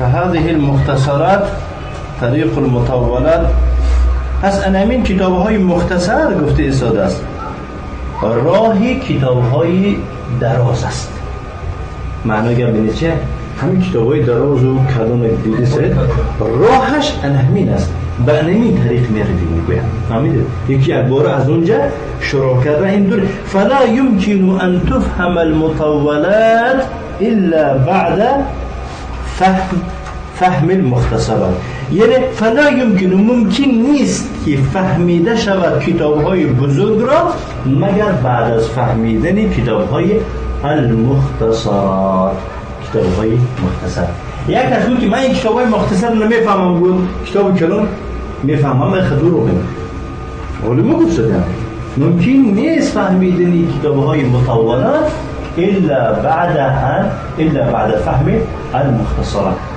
فهذه المختصرات طریق المطولات. پس انمین کتاب های مختصر گفته ایستاده است، راهی کتاب های دراز است. معنی گپ چه؟ همین کتاب های دراز و کلان دیده سید، راهش انهمین است، به انمین طریق میروی میگوید. فهمیده؟ یکی یک بار از اونجا شروع کرده این دور. فلا يمكن ان تفهم المطولات الا بعد فهم المختصرات. یعنی فلا يمكن، ممکن نیست که فهمیده شود کتاب های بزرگ را مگر بعد از فهمیدن کتاب های المختصرات، کتاب های مختصر. یک از که من این کتاب های مختصر نمیفهمم بود، کتاب کلان میفهمم، خدور رو ولی ما گفت ممکن نیست فهمیدن کتاب های مطولات الا بعد فهم المختصرات.